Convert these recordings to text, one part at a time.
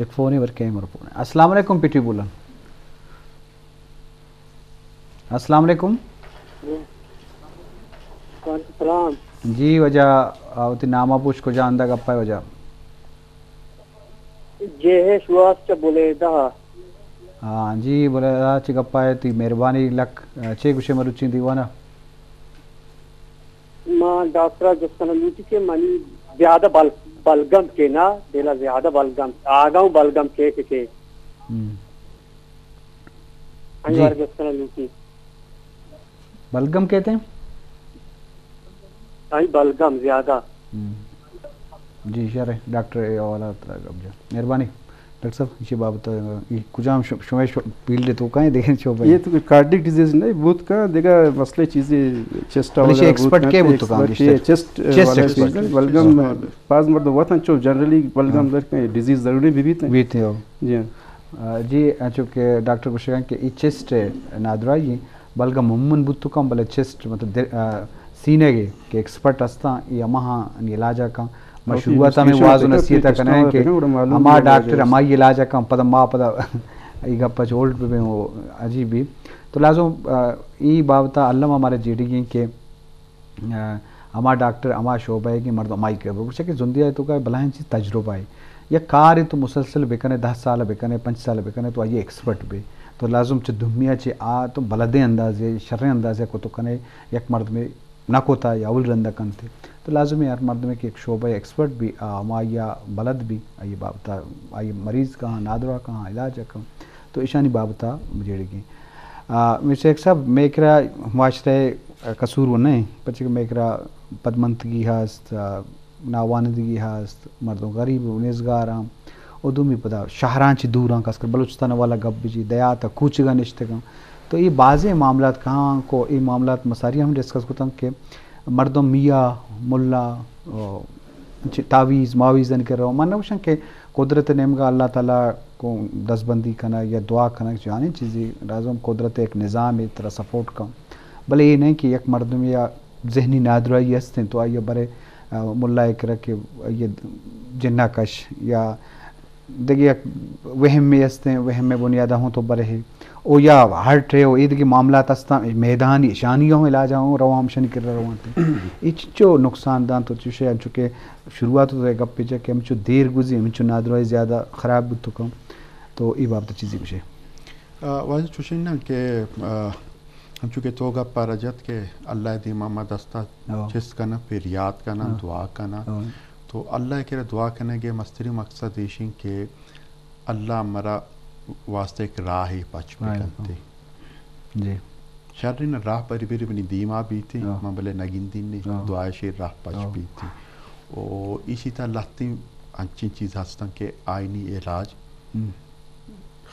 یک فونے ورکے، مر فون۔ السلام علیکم، پی ٹی بولن۔ السلام علیکم۔ وعلیکم السلام۔ جی واجہ، آ، وتی نام ءَ پوش، کجا ہند ءَ گپ ءَ ئے واجہ؟ جے ہے شواس چہ بلیدہ۔ ہاں جی، بلیدہ چہ گپ ءَ ئے، تئی مہربانی لک۔ آ، چے گوشے مروچی دیوان ءَ؟ ما ڈاکٹر ءَ جست کنگ لوٹی کہ منی زیادہ بل-، بلگم کہ نا، دل ءَ زیادہ بلگم، آگاں بلگم کہ کہ کہ۔ ہم۔ آئی جی۔ بارے جست کنگ لوٹی۔ بلگم کہتے ہیں؟ آئی بلگم زیادہ۔ ہم۔ جی، شر ہے، ڈاکٹر اے حوالہ ترا گپ جا۔ مہربانی۔ ڈاکٹر صاحب، ایشی بابت، اے کجام ش-، شمئے ش-، فیلڈ تو کائیں دیکھیں شعبہ؟ یہ تو کارڈیک ڈیزیز نہیں، بہت کا دیکھا مسئلے چیزیں چیسٹ بلے وغیرہ ایکسپرٹ بہت کے کا، بہت تو کام ایکسپرٹ، چیسٹ، یہ چیسٹ چیسٹ ایکسپرٹ۔ ایکسپرٹ۔ بلگم ہاں۔ باز مردم وطن چو جنرلی بلگم ہاں۔ در کہیں ڈیزیز ضروری بھی بیت نہیں۔ بیت ہو۔ جی ہاں۔ آ، جی، چونکہ ڈاکٹر گوشگاں کہ یہ چیسٹ نادرائی ہیں، بلگم عموماً بوت کم، بلے چیسٹ مطلب در-، آ، سینگ ءِ کہ ایکسپرٹ ہستاں، اے ہماہانی علاج ءَ کن۔ ما او شروعات ءَ ہمے واز و نصیحت ءَ کنیں کہ ہما ڈاکٹر ہمائی علاج ءَ کن، پدا ما پدا اے گپ ءَ چہ ہولڈ بہ بیں، او عجیب بی۔ تو لازم، آ، اے بابت ءَ الم ہمارا جیڑگی ہیں کہ، آ، ہما ڈاکٹر ہما شعبہ ءِ کہ مردم ہمائی کہ بگوشے کہ زندگی ءِ توکا بلاہیں چیز تجربہ ہے۔ یک کارے تو مسلسل بکنے، دہ سال بکنے، پنچ سال بکنے، تو آئی ایکسپرٹ بے۔ تو لازم چہ دومی ءَ چہ آ تو بلدیں اندازے، شریں اندازے کو تو کنے، یک مردمے نہ کتا یا اول رندا کنتے۔ تو لازم ہے ہر مردمے کہ یک شعبہ ایکسپرٹ بی، آ، ہمائی ءَ بلد بی، آئی بابت ءَ، آئی مریض کہاں، نادراہ کہاں، علاج کہاں، تو ایشانی بابت ءَ جیڑگی۔ آ، میر شیخ صاحب، مئے کرا معاشرہ ءِ قصور و نہ، پرچہ کہ مئے کرا پدمنتگی ہست، آ، ناوانندگی ہست، مردم غریب و نیزگاراں، و دومی پدا شہراں چہ دوراں، خاص کر بلوچستان ءِ والا گپ بجی، دیہات ءَ کوچگاں نشتگاں۔ تو اے بازیں معاملات کہاں کو، اے معاملات مساری ہم ڈسکس کتاں کہ مردم میاں، ملا، او، چہ تعویذ، معاویزانی کرا رو۔ من نہ گوشاں کہ قدرت ءِ نیمگا اللہ تعالیٰ کو دزبندی کنگ یا دعا کنگ، چیانیں چیزے لازم، قدرت ءِ یک نظامے ترا سپورٹ کن۔ بلے اے نہ کہ یک مردمے ءَ ذہنی نادراہی ہستیں تو آئی ءَ برے، آ، ملا ءِ کرا کہ آئی ءَ جناں کش یا دگہ یک وہمے ہستیں، وہم ءِ بنیاد ءَ ہوں تو برے۔ او یا ہارٹ ءِ او اے دگہ معاملات ہستاں، میدانی اشانی ہوں علاج ہوں رواں، ہمشانی کرا روانتے۔ اے چنچو نقصان داں تو چوشے، انچو کہ شروعات ءَ تو گپ جا کہ ہمچو دیر گزی، ہمچو نادراہی زیادہ خراب بوت کم۔ تو اے بابت چیزے گوشے۔ آ، واجہ چوشیں نہ کہ، آ، ہمچو کہ تو گپ ءَ را جت کہ اللہ ءِ دیما ما دست ءَ ہو۔ چست کناں، پریات کناں، ہو۔ دعا کناں۔ ہو۔ تو اللہ ءِ کرا دعا کنگ ءِ مستریں مقصد ایش انت کہ اللہ مارا واسطہ یک راہے پچ بکنت۔ جی۔ شریں راہ بری بری منی دیما بیت، ہو۔ من بلے نہ گندین، ہو۔ دعا ءِ شیر راہ پچ، ہو۔ بیت۔ او ایشی تہا لہتیں انچیں چیز ہستاں کہ آئینی علاج ہم۔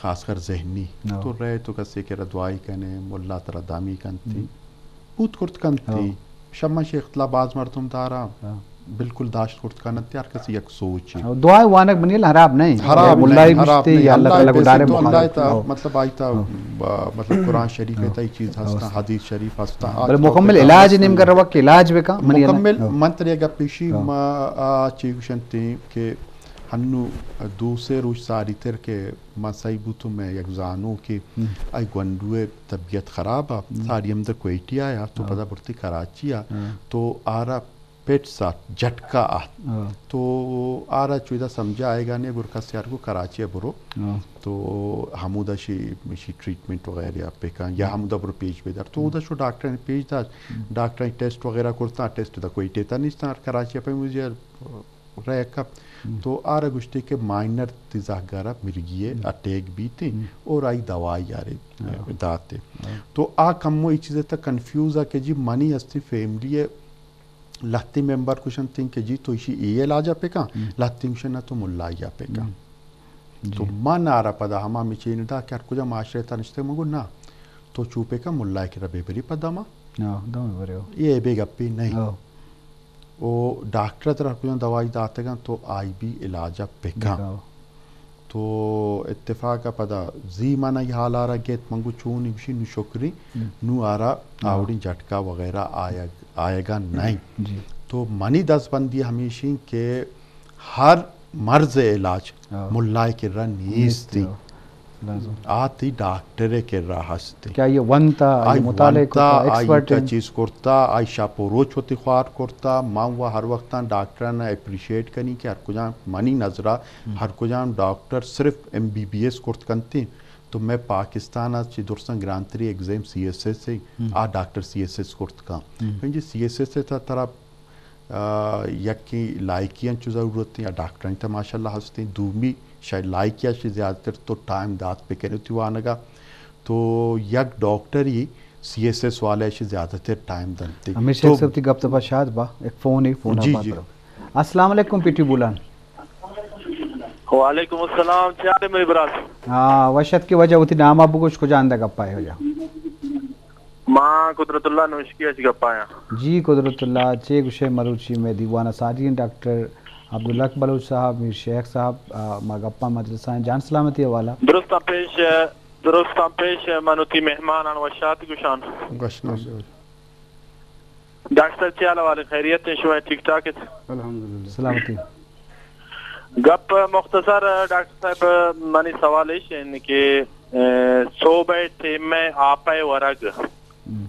خاص کر ذہنی۔ ہاں۔ تو رئے تو کسے کرا دعائی کنے، ملا ترا دامی کنتی۔ ہم۔ بوت کرت کنتی۔ ہاں۔ شما شیخ تلا باز مردم دارا۔ ہاں۔ بالکل داشت کرت کنتی، ہر کسی یک سوچی۔ ہاں، دعا وانگ منی ال خراب نہیں۔ خراب ملائی نہیں، خراب گشتے نہیں۔ یا اللہ تعالیٰ کو ڈائریکٹ تو اللہ مخاطب۔ تا، ہاں۔ مطلب آئی تا، ہاں۔ با-، مطلب قرآن شریف ہاں۔ تا چیز ہستا، ہاں۔ حدیث شریف ہستا، ہاں۔ بلے مکمل علاج نیم کر وقت علاج بکا، منی ال مکمل، ہاں۔ من ترے گپ پیشی، ہاں۔ ما آ چی گوشنتی کہ ہنو دو سے روچ ساری تر کہ من سہی بوتوں، مئے یک زانوکے ہم۔ آئی گونڈو ءِ طبیعت خراب ات، ہم۔ ساری ہمدا کوئٹہ ءَ ات، تو ہاں۔ پدا برتی کراچی ءَ، ہاں۔ تو آرا پیٹس ات، جھٹکا ات۔ ہاں۔ تو آرا چو ادا سمجھا آئیگا نے، گڑا کسے آر گو کراچی ءَ برو۔ ہاں۔ تو ہمودا شی، شی ٹریٹمنٹ وغیرہ ءَ بکن، یا ہم۔ ہمودا برو پیش بدار۔ تو ہم۔ اودا شو ڈاکٹر ءَ پیش داشت، ہم۔ ڈاکٹر ءَ ٹیسٹ وغیرہ کرتا، ٹیسٹ دا کوئٹہ تا نیشتا، کراچی ءَ پہ مجھے رہ کپت۔ ہم۔ تو آرا گوشتے کہ مائنر تئی زہگارا مرگی ءِ ہم۔ اٹیک بیت ہم۔ اور آئی دوائی آرے ہاں۔ داتے۔ ہاں۔ تو آ کمو ای چیز تا کنفیوز آ کہ جی منی ہستی فیملی ءِ لہتی ممبر گوشنت کہ جی تو ایشی اے علاج ءَ پکن، ہم۔ لہتی گوشن نہ تو ملائی ءَ پکن۔ ہم۔ تو جی۔ من آرا پدا ہما مچین دا کہ ہر کجا معاشرے تا نشتے من گو نہ، تو چو پکن ملائی کرا بے بری پدا ما۔ ہاں، دم برے ہو۔ اے بے گپی نہیں۔ ہاں۔ او ڈاکٹر ءَ ترا کجام دوائی داتگاں تو آئی بھی علاج ءَ بکن۔ بکن۔ تو اتفاق ءَ پدا زی من ای حال ءَ را گیت، من گو چونی گوشی نو شکری، ہم۔ نو آرا ہاں۔ آوڑیں جھٹکا وغیرہ آیگ، آیگا نہیں۔ جی۔ تو منی دستبندی ہمیشی کہ ہر مرض علاج ہاں۔ ملا ءِ کرا نیست۔ نیست، ہاں۔ لازم۔ آ تئی ڈاکٹر ءِ کرا ہست۔ کہ آئی ءَ ونتا، آئی آئی مطالعہ ونتا، کرتا، آئی ایکسپرٹ کا انت۔ چیز کرتا، آئی شپ و روچ وتی خوار کرتا۔ من و ہر وقتاں ڈاکٹراں اپریشیٹ کنی کہ ہر کجام منی نظرا ہم۔ ہر کجام ڈاکٹر صرف ایم بی بی ایس کرت کنتے۔ تو میں پاکستان ءَ چہ درستاں گرانتری ایگزام سی ایس ایس ءِ، ہم۔ آ ڈاکٹر سی ایس ایس کرت کن۔ ہم۔ پنجی سی ایس ایس ءِ تھا ترا آ، یکیں لائکی انچو ضرورت ہیں، آ ڈاکٹرانی تہ ماشاءاللہ ہستیں۔ دومی شاید لائکی اش زیادہ تر تو ٹائم دات بکنے وتی وانگا۔ تو یک ڈاکٹر ہی سی ایس ایس والے اش زیادہ تر ٹائم دنتے۔ ہمیشہ تو ایک سب تی گپ تپا شاد با، ایک فون، ایک فون جی، بات جی۔ کرو۔ السلام علیکم پی ٹی بولان۔ وعلیکم السلام، چے حال ہے میرے برات؟ ہاں، وشت کی وجہ ہوتی نام ابو کچھ کجا اندہ گپا ہے وجہ۔ ما قدرت اللہ نوشکی اش گپایاں۔ جی قدرت اللہ، چے گوشے مروچی میں دیوانہ ساجی ڈاکٹر عبدالحق بلوچ صاحب، میر شیخ صاحب، آ، ما گپاں مجلساں جان سلامتی حوالہ۔ درستاں پیش، درستاں پیش من وتی مہمانان وشات گوشان۔ گوشت۔ ڈاکٹر صاحب، چے حال احوال؟ خیریت ہیں؟ شما ٹھیک ٹھاک ات؟ الحمدللہ۔ سلامتی۔ گپ مختصر، ڈاکٹر صاحب، منی سوال ایش ہیں کہ، اے، صوبہ ٹیم میں آپ ورگ ہم۔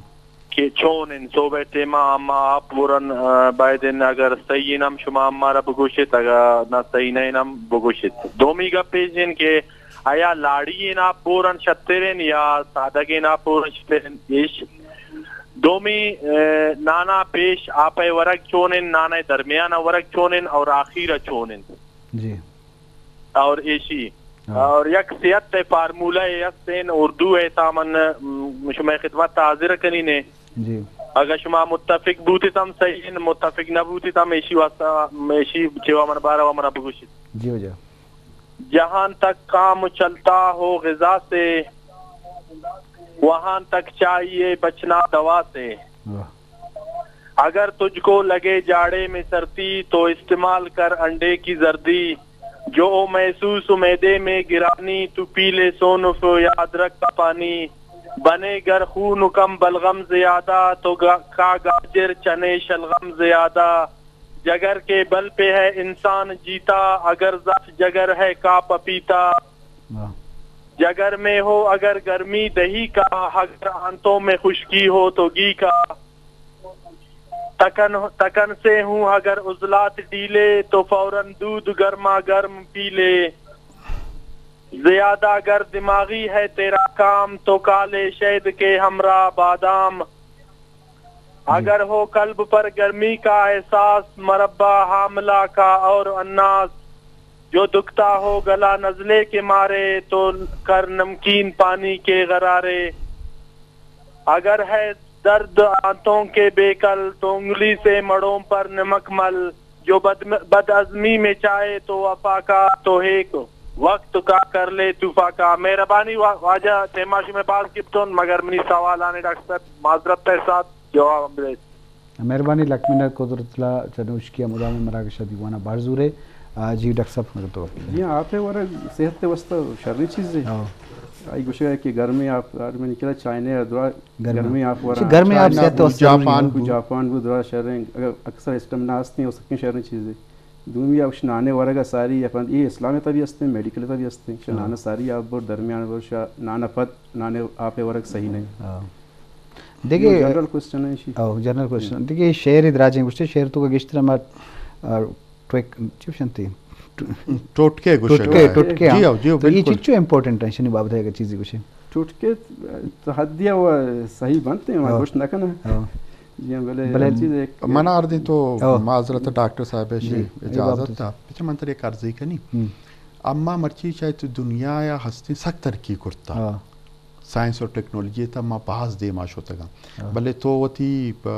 کہ چون ان صوبہ ٹیم اما آپ برن، اے، باید ان اگر صحیح ان ہم شما ہمارا بگوشت، اگر نہ صحیح نہ ان ہم بگوشت۔ دومی گپ ایش ہیں کہ آیا لاڑی ان آپ بورن شترین یا سادگین آپ بورن شترین ایش؟ دومی، اے، نانا پیش آپ ورگ چونن، نانا درمیان ورگ چونن اور آخیر چونن؟ جی۔ اور ایشی۔ ہاں۔ اور یک صحت فارمولہ استین اردو ہے تا من، م، شما خدمت حاضر کنی نے۔ جی۔ اگر شما متفق بوتی تم صحیح، متفق نہ بوتی تم ایشی واسطہ، ایشی چیوا من بارا و منا بگوشت۔ جی وجہ۔ جہاں تک کام چلتا ہو غذا سے، وہاں تک چاہیے بچنا دوا سے۔ واہ۔ اگر تجھ کو لگے جاڑے میں سردی، تو استعمال کر انڈے کی زردی۔ جو محسوس ہو معدے میں گرانی، تو پی لے سونف یا ادرک کا پانی۔ بنے گر خون کم بلغم زیادہ، تو گا-، کھا گاجر چنے شلغم زیادہ۔ جگر کے بل پہ ہے انسان جیتا، اگر ضعف جگر ہے کا پپیتا۔ واہ۔ جگر میں ہو اگر گرمی دہی کا، اگر آنتوں میں خشکی ہو تو گھی کا۔ تکن، تکن سے ہوں اگر عضلات ڈھیلے تو فوراً دودھ گرما گرم پی لے۔ زیادہ اگر دماغی ہے تیرا کام تو کھا لے شہد کے ہمراہ بادام۔ اگر ہو قلب پر گرمی کا احساس، مربا حاملہ کا اور اناس، جو دکھتا ہو گلا نزلے کے مارے، تو کر نمکین پانی کے غرارے۔ اگر ہے درد آنتوں کے بے کل، تو انگلی سے مڑوں پر نمک مل۔ جو بد، بد ازمی میں چاہے تو وفا کا، تو ایک وقت کا کر لے طوفا کا۔ مہربانی وا-، واجہ، تیما شمئے باز گپتون، مگر منی سوال آنے ڈاکٹر صاحب معذرت ءِ ساتھ جواب ہم بدئیت۔ مہربانی، لک منت قدرت اللہ چنوشکی ءَ مدام مراگش ءَ دیوان ءَ بہر زورے۔ آ، جی ڈاکٹر صاحب، مگر تو۔ جی ہاں، آپ ورگ صحت ءِ واسطہ شریں چیزے۔ ہاں۔ آئی گوشگ ءَ کہ گرمیں آپ، آ، منی کرا چائنا ءَ درا گرمیں۔ گرمیں آپ ورگ۔ گرمیں آپ چائنا صحت ءِ بو، واسطہ جاپان بو۔ جاپان بو درا شریں، اگر اکثر اسٹم نہ ہستیں، وہ سکیں شریں چیزے۔ دومی آ گوش نانے ورگ ءَ ساری، یا پند اے اسلام ءِ تہ بھی ہستیں، میڈیکل ءِ تہ بھی ہستیں۔ شہ ہاں۔ نانا ساری آپ بر درمیان بر شہ نانا پد نانے آپ ءِ ورگ صحیح نہیں۔ ہاں۔ دگہ یہ جنرل کوسچن ہے ایشی۔ او، جنرل کوسچن۔ ہم۔ دگہ شعر دراجیں گوشتے، شعر تو کا گشتر ہمار، آ، ٹوک، چی گوشنتی؟ ٹوٹکے گوشگ ٹوٹکے، ہے۔ ٹوٹکے، جی ہاں۔ ہو، جی ہو، تو یہ بالکل۔ چیچو امپورٹنٹ ہے، شنی بابت ہے کہ چیزی گوشے۔ ٹوٹکے تو حد دیا وہ صحیح بنتے ہیں، ہاں۔ گوشت نہ کنا۔ ہاں۔ جی ہاں، بلے بلے چیز ایک منا آردیں تو ہاں۔ معذرت ڈاکٹر صاحب ہے، جی، شی اے اجازت بابت تھا۔ اچھا، من ترے قرضی کنی۔ ہم۔ اما مرچی چاہے تو دنیا یا ہستی سک ترقی کرتا۔ ہاں۔ سائنس اور ٹیکنالوجی تہ ما باز دیما شتگاں۔ ہاں۔ بلے تو وتی، آ،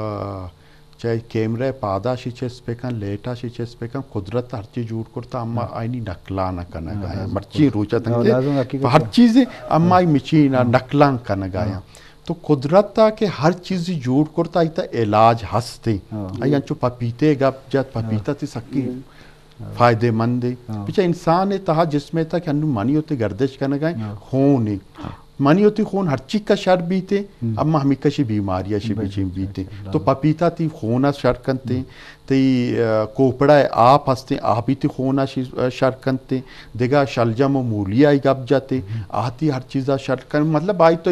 چاہے کیمرہ پادا شی چیز پہ کن، لیٹا شی چیز پہ کن، قدرت ہرچی جوڑ کرتا، اما ہاں۔ آئینی نقلا نہ کنگا ہاں، ہیں۔ لازم۔ مرچی روچا ہاں، تنگے لازم حقیقت ہر ہے۔ چیز اما ہاں۔ آئی مچی نہ ہاں۔ نقلا کنگا ہاں۔ ہیں۔ تو قدرت تا کہ ہر چیزی جوڑ کرتا، ایتا علاج ہستے۔ ہاں۔ آئی انچو پپیتے گپ جت، ہاں۔ پپیتا تی سکی ہاں۔ فائدہ مند ہے۔ ہاں۔ پچا انسان ہے تہا جسم ہے تا کہ انو منی ہوتے گردش کنگا ہیں، ہاں۔ خون ہے۔ ہاں۔ منی وتی خون ہرچی کا شر بیتے، ہم۔ اما ہمیکا شی بیماری شی بچین بیتے۔ تو پپیتا تی خون شر کنتے، تی، آ، کوپڑا آپ ہستے، آ بھی تی خون شی، آ، شر کنتے۔ دگا شلجم و مولی آئی گپ جاتے، آ تی ہر چیزا شر کن، مطلب آئی تو،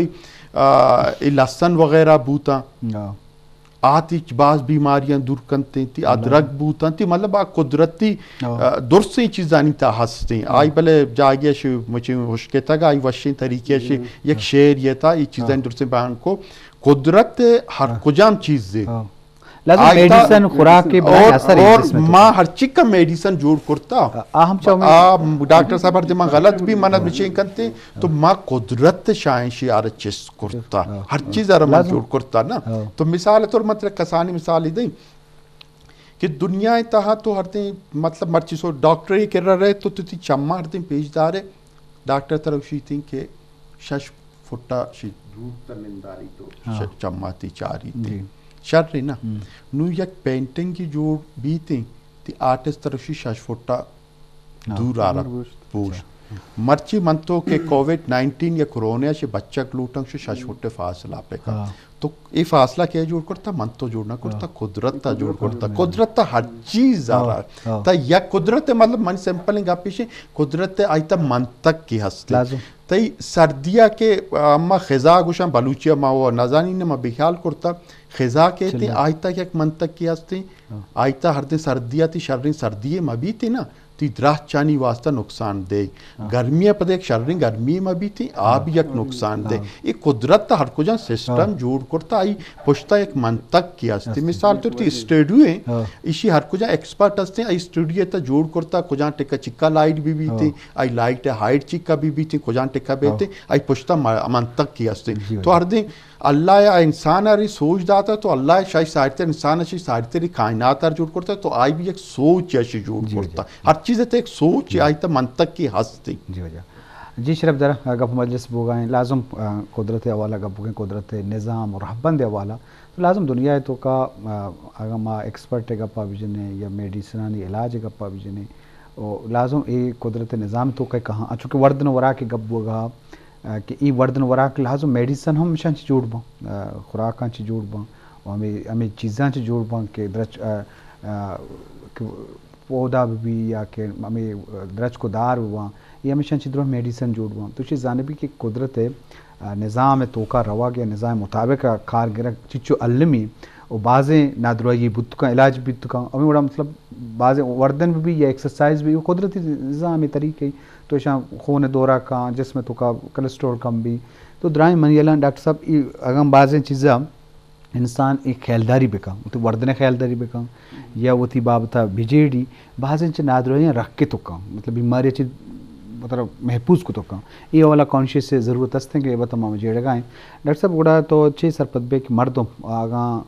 آ، ای لسن وغیرہ بوتا۔ آ تی باز بیماریاں دور کنتیں، تی ادرک بوتاں، تی مطلب آ قدرتی، آ، درسیں چیزانی تا ہستیں۔ آئی بلے جاگے شی مچیں ہشکتگ، آئی وشیں طریقے شی یک شعر یہ تا، یہ چیزانی درسیں بیان کو۔ قدرت ہر کجام چیز دے۔ لازم آئی تا میڈیسن، خوراک کے بلائیں اور، اثر ہے اور جسم تو۔ ما ہر چی کا میڈیسن جوڑ کرتا۔ آ، آ ہم چاہو آ، ڈاکٹر صاحب ہر دے ما غلط بھی منت بچیں کنتے، تو ما قدرت شاہیں شی آر چست کرتا۔ ہر چیز آر من جوڑ کرتا نا۔ تو مثال طور من ترا کسانی مثال دیں کہ دنیا تہا تو ہر دیں، مطلب مرچی سو ڈاکٹر کرا رہے تو تو تی چما ہر دیں پیش دارے، ڈاکٹر ترا گوشیتیں کہ شش فٹا شی دور تا ننداری تو ش-، چما تی چاری تی۔ شر نا۔ نو یک پینٹنگ کی جوڑ بیتیں، تی آرٹسٹ ترا شی شش فٹا دور آرا پوشت۔ مرچی من تو کہ کووڈ نائنٹین یا کرونا شی بچک لوٹنگ شی شش فٹ فاصلہ پہ کا۔ تو اے فاصلہ کیا جوڑ کرتا؟ من تو جوڑ نہ کرتا، قدرت تا جوڑ کرتا۔ قدرت تا ہر چیز آرا۔ تا یک قدرت مطلب من سمپل گپ پیشے، قدرت آئی تا منطق کی ہستے۔ تئی سردیا کہ، آ، ما خزا گوشاں بلوچی ما وہ نزانی نے ما بخیال کرتا۔ خزا کہتے آئی تا یک منطق کی ہستے۔ آئی تا ہر دن سردیا تی شریں سردی ما بیتے نا۔ تی درہچانی واسطہ نقصان دہ۔ گرمی ء پد یک شریں گرمی ما بیتی، آ بھی یک نقصان دہ۔ اے قدرت ہر کجا سسٹم جوڑ کرتا، آئی پشتا یک منطق کی ہستی۔ مثال طور تی اسٹوڈیو ہیں، ایشی ہر کجا ایکسپرٹ ہستے، آئی اسٹوڈیو تا جوڑ کرتا، کجا ٹکا چکا لائٹ بھی بیتی، آئی لائٹ ہائٹ چکا بھی بیتی، کجا ٹکا بیتے، آئی پشتا م-، منطق کی ہستے۔ تو ہر دن اللہ یا انسان اری سوچ داتا تو اللہ شاہی ساری تر انسان شی ساری تری کائنات ار جوڑ کرتا تو آئی بھی یک سوچ یا شی جوڑ کرتا۔ ہر چیز تے ایک سوچ آئی تا منطق کی ہستی۔ جی وجہ۔ جی شرف در گپ مجلس بوگائیں لازم، آ، قدرت حوالہ گپ بوگائیں، قدرت نظام اور رہبند حوالہ تو لازم دنیا تو کا، آ، اگر ما ایکسپرٹ گپا بجنے یا میڈیسنانی علاج گپا بجنے، او لازم اے قدرت نظام تو کا کہاں، چونکہ وردن وراک گپ بوگا، آ، کہ اے وردن وراک لازم میڈیسن ہم اشان چی جوڑ باں، آ، خوراکاں چی جوڑ باں، و ہمیں، ہمیں چیزاں چی جوڑ باں کہ درچ، آ، آ، کہ پودا بہ بی یا کہ ہمیں درچک و دار بہ باں، اے ہمیشاں چی درو میڈیسن جوڑ باں۔ تو چی زانبی کہ قدرت، آ، نظام توکا روگ یا نظام مطابق کار گرگ چچو المی و بازیں نادراہی بوت کن، علاج بیت کن۔ ہمیں وڑا مطلب بازیں وردن بہ بی یا ایکسرسائز بہ بی، قدرتی نظام طریقے تو اشاں خون دورہ کاں، جسم توکا کولیسٹرول کم بی۔ تو درائیں منی الان ڈاکٹر صاحب، ای اگاں بازیں چیزاں انسان ای خیالداری بکن، وتی وردن خیالداری بکن، یا وتی بابتا بجیڑی، بازیں چہ نادراہیاں رکھ کتو کن، مطلب بیماری چہ مطلب محفوظ کتو کن۔ ای اولا کانشیس ضرورت ہستیں کہ اے بتا ما جیڑگا ہیں۔ ڈاکٹر صاحب، گڑا تو چے سرپد بے کہ مردم اگاں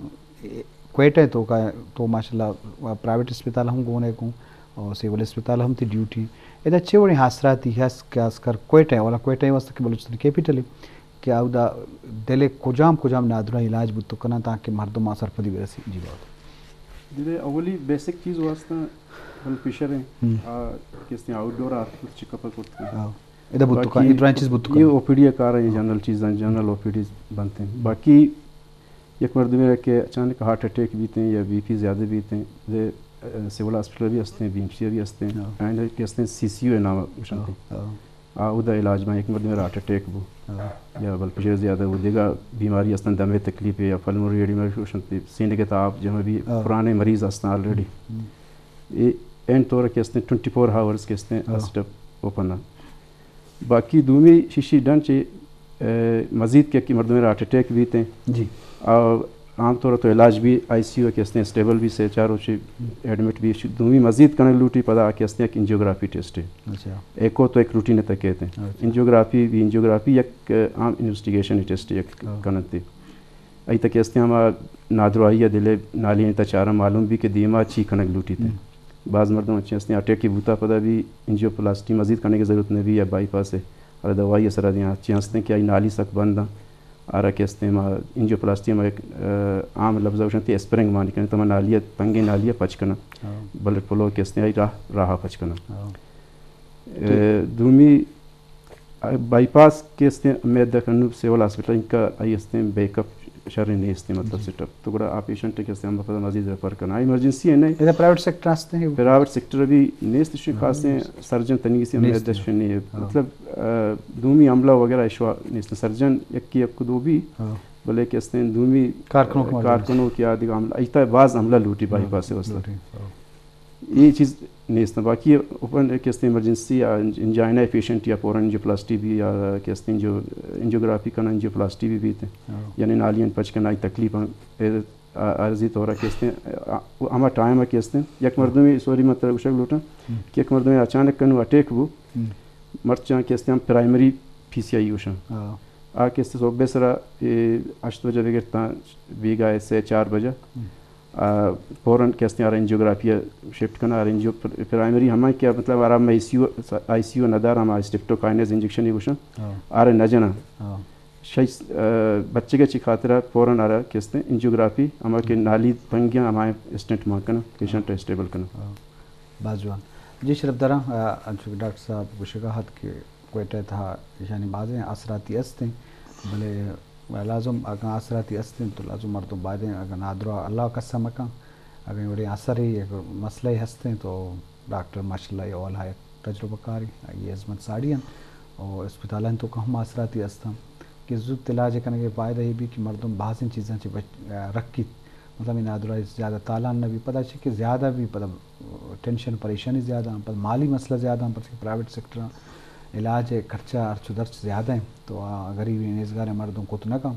کوئٹہ توکا تو ماشاءاللہ پرائیویٹ اسپتال ہم گونے کن، اور سول اسپتال ہم تی ڈیوٹی۔ ادا چے وڑیں آسراتی ہست کہ خاص کر کوئٹہ، والا کوئٹہ واسطہ کہ بلوچستان کیپیٹل ہے کہ اودا دل کجام کجام نادراہ علاج بوت کناں تاکہ مردم آ سرپدی برسی؟ جی بابا۔ دل اولی بیسک چیز واسطہ بلڈ پریشر ہیں، آ، کس نے آؤٹ ڈور آ چیک اپ کرتے ہیں۔ ادا بوت کن، باقی یہ ڈرائیں چیز بوت کن۔ یہ او پی ڈی کار ہیں، جنرل چیزاں، جنرل او پی ڈی بنتے ہیں۔ باقی یک مردمے کہ اچانک ہارٹ اٹیک بیتے ہیں یا بی پی زیادہ بیتے ہیں، دے، اے، سول ہاسپٹل بھی ہستے ہیں، بی ایم سی بھی ہستے ہیں، آئندہ کہ ہستے ہیں سی سی یو نام گوشنتے ہیں۔ آ، اودا علاج باں، یک مردمے ہارٹ اٹیک بو یا بلڈ پریشر زیادہ بو، دیگا بیماری ہستن، دمے تکلیف یا پلمونری ایڈیما گوشنتے، سینگ تا آپ جمع بھی، پرانے مریض ہستن آلریڈی۔ اے این طور کہ ہستن ٹوئنٹی فور آورز کہ ہستن اسٹپ اوپن۔ باقی دومی شیشی ڈن چہ، اے، مزید کہ، کہ مردم ہارٹ اٹیک بیت ہیں۔ جی۔ آ، عام طور تو علاج بھی آئی سی یو کہ ہستیں اسٹیبل بھی سے چار روچے ایڈمٹ بھی۔ دومی مزید کنگ لوٹی پدا کہ ہستیں یک انجیوگرافی ٹیسٹ ہے۔ اچھا۔ ایکو تو ایک روٹین تک کہتے ہیں۔ اچھا۔ انجیوگرافی بھی، انجیوگرافی یک، اے، عام انویسٹیگیشن ٹیسٹ یک کنتے۔ ای تک ہستیں ہما نادراہی یا دلے نالی تا چارا معلوم بھی کہ دیما چی کنگ لوٹی تے۔ بعض مردم اچھے ہستیں اٹیک کی بوتا پدا بھی انجیوپلاسٹی مزید کرنے کی ضرورت نہیں بھی یا بائی پاس ہے۔ اور دوائی اثر دیا اچھے ہستیں کہ آئی نالی سک بند ہیں۔ آرا کہ ہستیں ما انجیوپلاسٹی ما ایک، آ، عام لفظ اوشنتے اسپرنگ مانی کریں تو ما نالی تنگے نالی پچ کنا۔ بلڈ فلو کہ ہستیں آئی راہ، راہ پچ کنا۔ اے، دومی بائی پاس کہ استیں، میدک انوپ سول ہاسپٹل، انکا آئی استیں بیک اپ شریں نیستیں، مطلب، جی۔ سیٹ اپ۔ تو گڑا آ پیشنٹ کہ استیں ہم پدا مزید ریفر کناں، ایمرجنسی ہے نہیں۔ ادا پرائیویٹ سیکٹر ہستیں؟ پرائیویٹ سیکٹر بھی نیست، شو ہاں، خاصیں نیست۔ سرجن تنگی سے نیست۔ میدک شنی ہے۔ ہاں۔ مطلب، آ، دومی عملہ وغیرہ اشوا نیست۔ سرجن یک یک دو بھی، ہاں۔ بلے کہ استیں دومی کارکنوک مردم۔ کارکنوک یا دیگہ عملہ، ایتا باز عملہ لوٹی بائی ہاں، پاس واسطہ۔ لوٹی، ہاں۔ اے چیز نیست۔ باقی اوپن کہ استیں ایمرجنسی یا انجائنا پیشنٹ یا فوراً انجیوپلاسٹی بھی یا کہ استیں جو انجیوگرافی کناں، انجیوپلاسٹی بھی بیت۔ ہاں۔ یعنی نالیاں پچ کناں، آئی تکلیف ہم، اے، آ-، عارضی طور کہ استیں، آ، ہما ٹائم کہ استیں، یک مردمے، سوری، من ترا گوشگ لوٹاں ہم۔ کہ یک مردمے اچانک کنو اٹیک بو، ہم۔ مرچاں کہ استیں ہم پرائمری پی سی آئی گوشاں۔ ہاں۔ آ کہ استیں صبح سرا، اے، ہشت بجہ بگر تاں بیگاہ سے چار بجہ۔ ہم۔ آ، فوراً کہ استیں آرا انجیوگرافی ءَ شفٹ کناں، آرا انجیو پر-، پرائمری ہمائی کہ مطلب آرا ہم آئی سی یو، آئی سی یو ندار، ہم آ اسٹریپٹوکائنز انجیکشن ہی گوشاں، ہاں۔ آرا نہ جناں۔ ہاں۔ شش، آ، بچگا چی خاطرا فوراً آرا کہ استیں انجیوگرافی، ہما کہ ہم۔ نالی تنگیاں، ہما اسٹنٹ مان کناں، پیشنٹ ہم۔ اسٹیبل کناں۔ ہاں۔ باز جوان۔ جی شرف داراں، آ، انچو کہ ڈاکٹر صاحب گوشگا ات کہ کوئٹہ ءِ تہا ایشانی بازیں آسراتی است انت، بلے لازم اگاں آسراتی است انت تو لازم مردم باید انت اگاں نادراہ اللہ کسا مکن، اگاں وڑیں اثرے یک مسئلہ ہست انت تو ڈاکٹر ماشاءاللہ اے اولا یک تجربہ کارے، آئی ہزمت ساڑی انت و اسپتالانی توکا ہم آسراتی است انت کہ زوت علاج کنگ ءِ فائدہ اے بی کہ مردم بازیں چیزاں چہ بچ-، رکیت، مطلب اے نادراہی زیادہ تالان نہ بی، پدا چہ کہ زیادہ بی پدا ٹینشن پریشانی زیادہ انت، پدا مالی مسئلہ زیادہ انت، پرچہ کہ پرائیویٹ سیکٹر علاج ءِ خرچہ ہرچ و درچ زیادہ انت، تو آ غریبیں نیزگاریں مردم کت نہ کن۔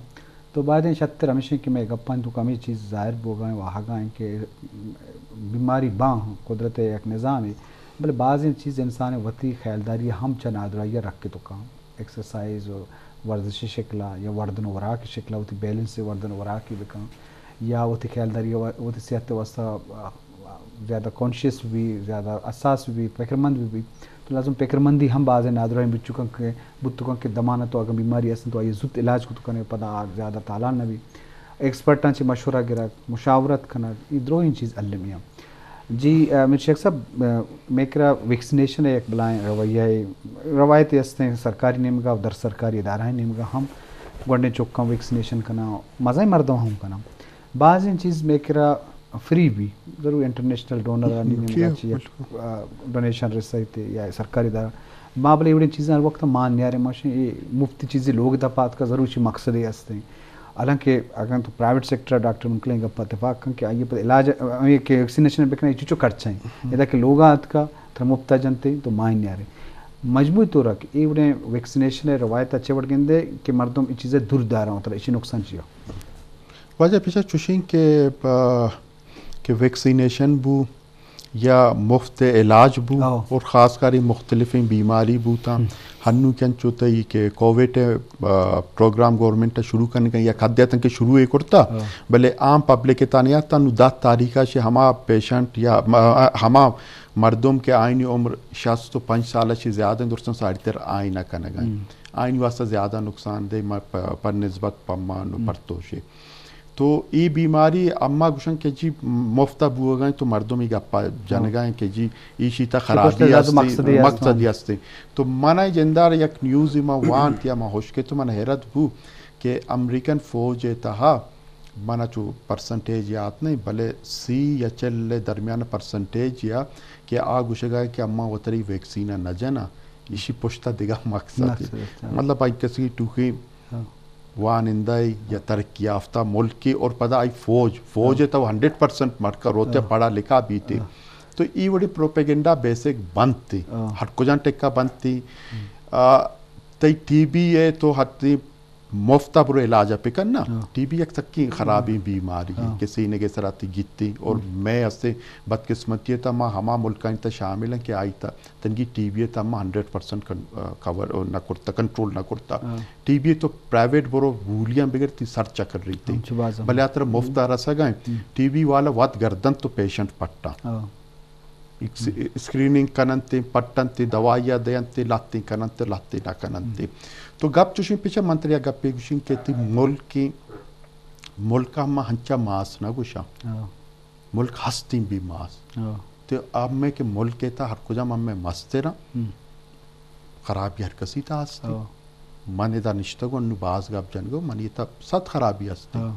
تو بایدیں شتر ہمیش انت کہ مئے گپانی توکا ہمے چیز ظاہر بوگا انت، واہگا انت کہ بیماری باں قدرت ءِ یک نظامے، بلے بازیں چیز انسان ءِ وتی خیالداری ءَ ہم چہ نادراہی ءَ رکت و کن۔ ایکسرسائز و ورزش ءِ شکل ءَ یا وردن و وراک ءِ شکل ءَ وتی بیلنس ءِ وردن و وراکی بکن یا وتی خیالداری ءَ و-، وتی صحت ءِ واستہ، آ، زیادہ کانشیس بی، زیادہ حساس بی، فکرمند بی، تو لازم فکرمندی ہم بازیں نادراہیں بچکاں کہ بوت کن کہ دمان ءَ تو اگاں بیماری ہست تو آئی ءَ زوت علاج کت کنے، پدا آ زیادہ تالان نہ بی۔ ایکسپرٹاں چہ مشورہ گرگ، مشاورت کنگ، اے دروہیں چیز المی آں۔ جی، آ، میر شیخ صاحب، آ، مئے کرا ویکسینیشن ءِ یک بلاہیں رویہ ءِ روایتے ہستیں، سرکاری نیمگا و در سرکاری ادارہانی نیمگا ہم گونڈیں چکاں ویکسینیشن کناں، مزنیں مردم ہم کناں۔ بازیں چیز مئے کرا فری بی، ضرور انٹرنیشنل ڈونرانی نیمگا چہ یک، آ، ڈونیشن رسیت یا سرکاری ادارہ۔ ما بلے ایوڑیں چیزاں ہر وقت مان نیاریں، ما شیں اے مفتی چیزے لوگ دپا اتکا، ضرور چی مقصدے ہستیں۔ حالانکہ اگاں تو پرائیویٹ سیکٹر ءَ ڈاکٹر منکلیں گپ ءَ اتفاق کن کہ آئی ءَ پہ علاج، آئی ءَ کہ ویکسینیشن بکنا، اے چچو خرچہ ہیں۔ ہم۔ ادا کہ لوگا اتکا، ترا مفتا جنتے، تو مان نیارے۔ مجموعی طور ءَ کہ اے وڑیں ویکسینیشن ءِ روایت ءَ چہ وڑ گندے کہ مردم اے چیز ءَ دور داراں، مطلب ایشی نقصان چیا؟ واجہ پیشہ چوشیں کہ، آ، کہ ویکسینیشن بو، یا مفت علاج بو، ہاں۔ اور خاص کر مختلفیں بیماری بوتاں۔ ہم۔ ہنو کہ انچو تئی کہ کووڈ، آ، پروگرام گورنمنٹ شروع کنگ ءَ یا کدے تنکہ شروع ءَ کرتا، ہاں۔ بلے عام پبلک تانیا تنو دہ تاریخ ءَ شہ ہما پیشنٹ یا م-، ہما مردم کہ آئینی عمر شست و پنچ سال ءَ شہ زیادہ درستاں ساڑی تر آئی نہ کنگ ءَ۔ ہم۔ آئینی واسطہ زیادہ نقصان دہ م-، پ-، پر نسبت پمان و ہم۔ پرتوشے۔ تو اے بیماری اما گوشن کہ جی مفت ءَ بوگا انت تو مردم اے گپا جنگا انت کہ جی ایشی تا خرابی است، مقصدی است۔ تو منا جندار یک نیوز ما وانت یا ما ہشکت تو من حیرت بو کہ امریکن فوج ءِ تہا منا چو پرسنٹیج یات نہیں، بلے سی یا چل درمیان پرسنٹیج یا کہ آ گوشگا کہ اما وتری ویکسین نہ جنا، ایشی پشتا دگہ مقصد ہے۔ مطلب آئی کسی ٹوکی ہاں۔ وانندہ یا ترقی یافتہ ملکے اور پدا آئی فوج، فوج ہاں۔ تو ہنڈریڈ پرسنٹ مرکا روتے ہاں۔ پڑھا لکھا بیتے۔ ہاں۔ تو ای وڑی پروپیگنڈا بیسک بنتے۔ ہاں۔ ہر کجان ٹکا بنتے۔ ہم۔ آ، تئی ٹی بی ہے تو ہر تی مفتا برو علاج پہ کن نا۔ ہاں۔ ٹی بی یک سکی خرابی بیماری ہے ہاں۔ کہ سینگے سرا تی گیتی اور ہم۔ میں اسے بدقسمتی ہے تا ما ہما ملکانی تا شامل ہیں کہ آئی تا تنگی ٹی بی ءِ تہ ما ہنڈریڈ پرسنٹ کن-، آ، کور نہ کرتا، کنٹرول نہ کرتا۔ ہاں۔ ٹی بی ءِ تو پرائیویٹ برو گولیاں بگر تی سر چکر رہی تھی۔ ہم، چو باز ہم۔ بلے آ ترا مفت ءَ رسگ ءَ انت۔ ہم۔ ٹی بی والا وت گردن تو پیشنٹ پٹا۔ ہاں۔ ایکس-، ہم۔ اسکریننگ کننت، پٹنت، دوائی ءَ دینت، لاتیں کننت، لاتیں نہ کننت۔ ہم۔ تو گپ چوشیں پیچھا من ترا گپے گوشیں کہ تی ملک، ملک ہم ہنچا ماس نہ گوشاں۔ ہاں۔ ملک ہستیں بی ماس۔ ہاں۔ تو ہمے کہ ملک ءِ تہ ہر کجام ہمے مستر ہم۔ خرابی ہر کسی تا ہستی۔ ہاں۔ من ادا نشتگوں، انو باز گپ جنگو، منی تا صد خرابی ہستی۔ ہاں۔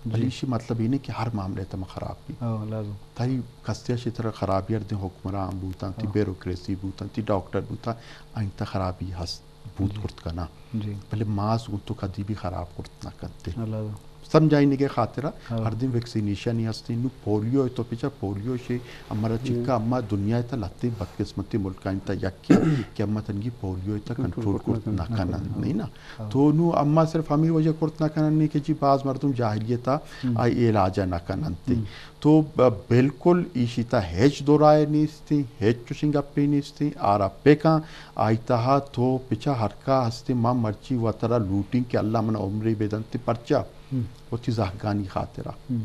جی۔ بلے ایشی مطلب یہ نہیں کہ ہر معاملے تا من خراب بی۔ ہاں، لازم۔ تئی کستی شی طرح خرابی ہر دیں حکمران بوتاں، تی ہاں۔ بیوروکریسی بوتاں، تی ڈاکٹر بوتاں، آئین تا خرابی ہست بوت جی۔ کرت کنا۔ جی۔ بلے ماس گوں تو کدی بھی خراب کرت نہ کنتے۔ ہاں، لازم۔ سمجھائینگ ءِ خاطر ءَ ہاں۔ ہر دن ویکسینیشن ہی ہستیں۔ نوں پولیو ءَ تو پچا پولیو شے ہمارا ہم۔ چکا اما دنیا ءِ تہ لہتیں بدقسمتی ملکانی تہ یکے کہ اما تنگی پولیو ءَ تہ کنٹرول کنٹرول کرت کرت نہ نہ کنن، کنن۔ نہیں نا؟ ہاں۔ تو نوں اما صرف ہمیں وجہ کرت نہ کنن کہ جی باز مردم جاہلی ءِ تہ ہم۔ آئی علاج نہ کنن تے۔ ہم۔ تو ب-، بالکل ایشی تہ ہچ دو رائے نیستیں، ہچ چوشیں گپے نیستیں، آرا پکاں آئی تہا تو پچا ہرکا ہستیں، ما مرچی وترا لوٹیں کہ اللہ منا عمرے بدنت، پرچا؟ ہم۔ وتی زہگانی خاطرا۔ ہم۔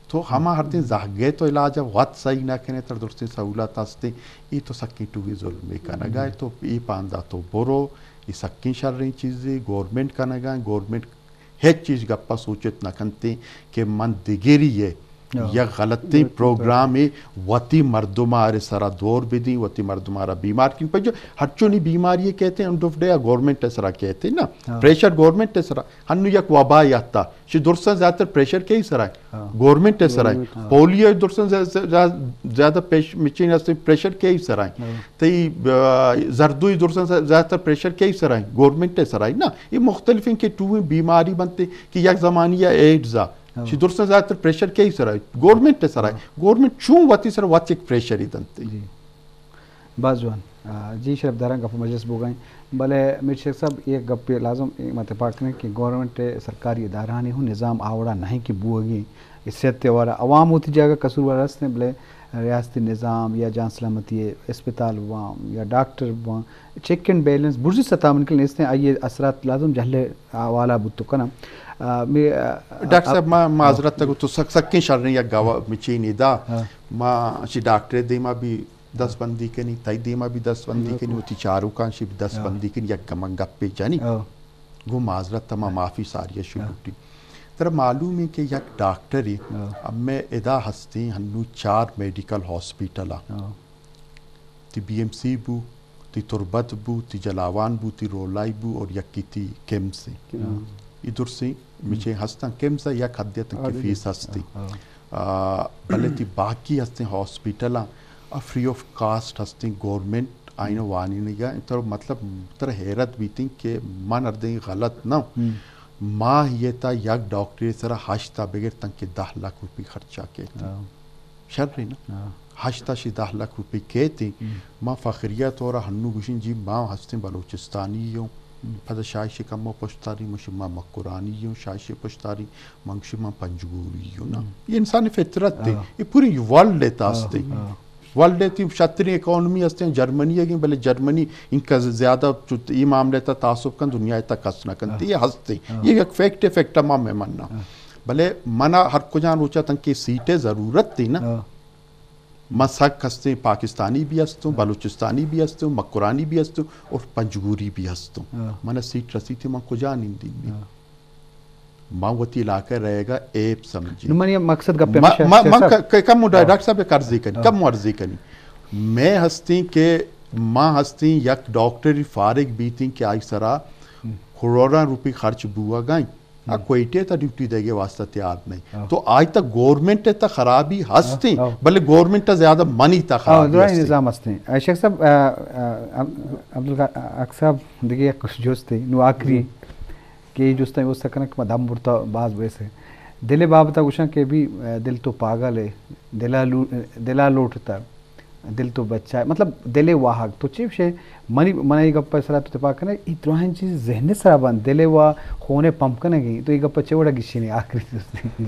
تو ہما ہر دن زہگے تو علاج وت صحیح نہ کنے، تر درستیں سہولت ہستیں، ای تو سکیں ٹوگی ظلمے کنگا، ہم۔ تو ای پاندا تو برو، ای سکیں شریں چیزے، گورنمنٹ کنگا، گورنمنٹ ہچ چیز گپا سوچت نہ کنتیں کہ من دگری ہے ہاں۔ یا غلطیں غلطیں پروگرام ہے، وتی مردم آرے سرا دور بدیں، وتی مردم آرا بیمار کن۔ پنجو ہرچونی بیماری کہتے ہیں، اینڈ آف ڈے گورنمنٹ سرا کہتے ہیں نا، ہاں۔ پریشر گورنمنٹ سرا۔ ہنو یک وبا یاتا، شی درساں زیادہ تر پریشر کئی سرا ہے؟ ہاں۔ گورنمنٹ سرا ہے۔ گورنمنٹ، ہاں۔ پولیو درساں زیا-، زیا-، زیادہ پیش-، مچین ہستیں پریشر کئی سرا ہے؟ ہاں۔ تئی، آ، زردوئی درساں زیادہ تر پریشر کئی سرا ہے؟ گورنمنٹ سرا ہے نا۔ یہ مختلف ہیں کہ ٹو بیماری بنتے کہ یک زمانی یا ایڈز آ۔ ہاں۔ شی درساں زیادہ تر پریشر کئی سرا ہے؟ گورنمنٹ سرا ہے۔ ہاں۔ گورنمنٹ چون وتی سر وت یک پریشر ہی دنتے؟ جی۔ باز جوان۔ آ، جی شرف داراں گپ مجلس بوگائیں۔ بلے میر شیخ صاحب، یک گپے لازم اے ما تپاک کریں کہ گورنمنٹ سرکاری ادارہانی ہوں نظام آوڑا نہیں کہ بوگی۔ اس صحت تے والا عوام ہوتی جاگہ قصور والا ہستیں، بلے ریاستی نظام یا جان سلامتی اسپتال بوان یا ڈاکٹر بوان، چیک اینڈ بیلنس برزی سطح من کل نیستیں، آئی اثرات لازم جہلے حوالہ بوت کنم۔ آ، می، آ، ڈاکٹر صاحب، آ، ما آ، معذرت تک تو سک-، سکیں شریں یک گواہ مچین ادا۔ ہاں۔ ما شی ڈاکٹر دیما بھی دست بندی کنی، تئی دیما بھی دست بندی کنی، بالکل۔ وتی چاروکاں شی بھی دست ہاں۔ بندی کنی، یک گمن گپے جنی۔ ہاں۔ گو معذرت تما ہاں۔ معافی ساری شروع ہاں۔ ٹی۔ ترا معلوم ہے کہ یک ڈاکٹر ہی ہاں۔ ہمیں ادا ہستیں ہنو چار میڈیکل ہاسپٹل آ۔ ہاں۔ تی بی ایم سی بو، تی تربت بو، تی جلاوان بو، تی رولائی بو اور یکی تی کیمز ہیں۔ کیمز۔ یہ درسیں مچے ہستاں، کیمز یک حد تک آ، کہ دیکھیں۔ فیس ہستی۔ ہاں۔ آ، بلے تی باقی ہستیں ہاسپٹل آ فری آف کاسٹ ہستیں، گورنمنٹ آئین وانینگا۔ تر مطلب تر حیرت بیتیں کہ من اردیں غلط نہ ہوں۔ ہم۔ ماہ یہ تا یک ڈاکٹر سرا ہشت تا بگر تنکہ دہ لاکھ روپی خرچہ کیت۔ ہاں۔ شر نا؟ ہاں۔ ہشت تا شی دہ لاکھ روپی کیت۔ ہم۔ ما فخریہ طور ہنو گوشیں جی ما ہستیں بلوچستانی ہوں۔ ہم۔ پدا شاہ شی کمو پشتاری مش ما مکرانی ہوں، شاہ شی پشتاری من گوشی من پنجگوری ہوں نا۔ ہم۔ یہ انسان فطرت ہے۔ ہاں۔ یہ پوری ورلڈ ہے تا ہاں، ہستیں۔ ہاں۔ ورلڈ تی شتریں اکانومی ہستیں جرمنی ہے، بلے جرمنی انکا زیادہ چت-، یہ معاملے تا تعصب کن دنیا تا کس نہ کن۔ ہاں۔ یہ ہستیں۔ ہاں۔ یہ یک فیکٹ ہے، فیکٹ ما میں مننا۔ ہاں۔ بلے منا ہر کجان روچا تنکہ سیٹ ضرورت تھی نا۔ ہاں۔ من سک ہستیں، پاکستانی بھی ہستوں، ہاں۔ بلوچستانی بھی ہستوں، مکرانی بھی ہستوں اور پنجگوری بھی ہستوں۔ ہاں۔ من سیٹ رسی تھی، من کجا نندی؟ ہاں۔ من وتی علاقہ رہے گا ایپ سمجھی۔ نو منی مقصد گپ ما-، ہمیش ہے، ما-، شیخ من صاحب۔ ک-، ک-، کم ہاں۔ ڈاکٹر صاحب عرضی کنی، ہاں۔ کم عرضی کنی۔ میں ہستیں کہ ما ہستیں یک ڈاکٹر فارغ بیتیں کہ آئی سرا ہم۔ کروڑاں روپی خرچ بوگائیں۔ آ ہم۔ کوئٹہ تا ڈیوٹی دے گے واسطہ تیار نہیں۔ ہاں۔ تو آج تک گورنمنٹ تا خرابی ہستیں، ہاں، ہاں۔ بلے گورنمنٹ تا زیادہ منی تا ہاں، خرابی درائیں ہستیں۔ نظام ہستیں۔ اے شیخ صاحب، آ، آ، عبد-، عبدالغ-، حق صاحب، دیگه یک جستے، نو آخری جی۔ کہ اے جستا اوست کنگ کہ ما دم برتا باز بیسے۔ دل بابتا گوشاں کہ بھی، آ، دل تو پاگل ہے، دلا لو-، دلا لوٹتا۔ دل تو بچا ہے، مطلب دل واہگ تو چی شے؟ منی، من اے گپ سرا تو تپاک کنے، اے دراہیں چیز ذہن سرا بند، دل و خون پمپ کنگی، تو اے گپ چے وڑا گشینے آخری دوست؟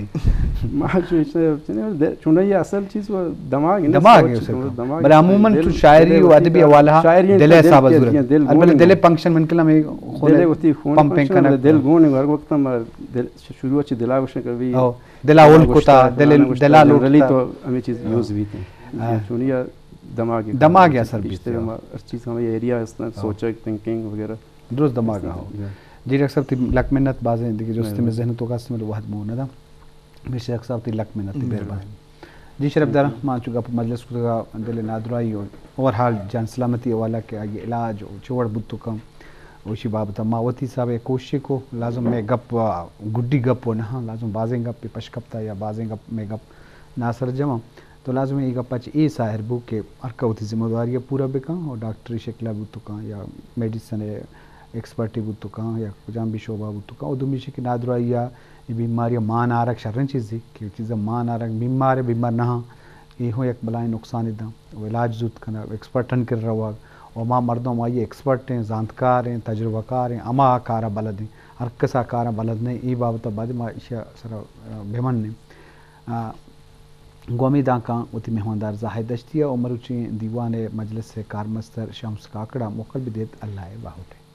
ما چو چنے، چنے دل، چونڈا یہ اصل چیز وہ دماغ ہے نا، دماغ سوچ ہے اصل تو۔ دماغ بلے ہے۔ عموماً دل، تو شاعری دل و وتی ادبی کا حوالہ شاعری دل ہے، حساب دل ضرورت۔ دل البتہ گون دل ہے۔ فنکشن من کلام خون دل وتی خون پمپنگ فنکشن کنگ۔ دل گون ہے، ہر وقت ہم دل شروع چ دلا گوشن کبھی او۔ دلا دلا اول گوشتا، کتا، دلا دلا گوشتا، لوٹتا۔ جنرلی تو ہمیں چیز ہاں۔ یوز بیت ہیں۔ ہاں۔ چونی یا دماغ دماغ اثر بیت بیشتر ہے۔ ہم ہر چیز ہمیں ایریا ہستن، ہاں۔ سوچگ، تھنکنگ وغیرہ۔ درست دماغ ہاں۔ جی۔ جی ڈاکٹر صاحب، تی لک منت بازیں دیگه جستے میں ذہن تو کاستے میں وحد مو ندا۔ میر شیخ صاحب، تی لک منت، تی مہربانی۔ جی شرفدار، ما چو گپ مجلس کتگا دل نادراہی و اوور ہال جان سلامتی حوالہ کہ آئی علاج و چہ وڑ بوت کن، و اشی بابت ما وتی حساب ء کوشش کو۔ لازم مئے گپ، آ، گڈی گپ و نہ، لازم بازیں گپ پشکپتا یا بازیں گپ مئے گپ ناسرجم۔ تو لازم اے گپ چہ اے ظاہر بو کہ ہر کا وتی ذمہ داری پورا بکن و ڈاکٹری شکل بوت کن یا میڈیسن ایکسپرٹی بوت کن یا کجام بھی شعبہ بوت کن۔ و دومی چی کہ نادراہی اے بیماری مان آرگ شریں چیزے کہ چیزا مان آرگ، بیمار بیمار نہ، اے ہوں یک بلائیں نقصان داں۔ و علاج زوت کنگ، ایکسپرٹن کر روگ، و ما مردم آئی ایکسپرٹ ہیں، زانتکار ہیں، تجربہ کار ہیں، ہما کارا بلد ہیں، ہر کسا کارا بلد نہیں۔ اے بابت بعد ما اشیا سرا، آ، بمن نہیں۔ آ، گوں امیداں کاں وتی مہماندار زاہد دشتی ء و مروچیں دیوان ء مجلس ء کارمستر شمس کاکڑ ء موکل بدیت۔ اللہ ء باہوٹ۔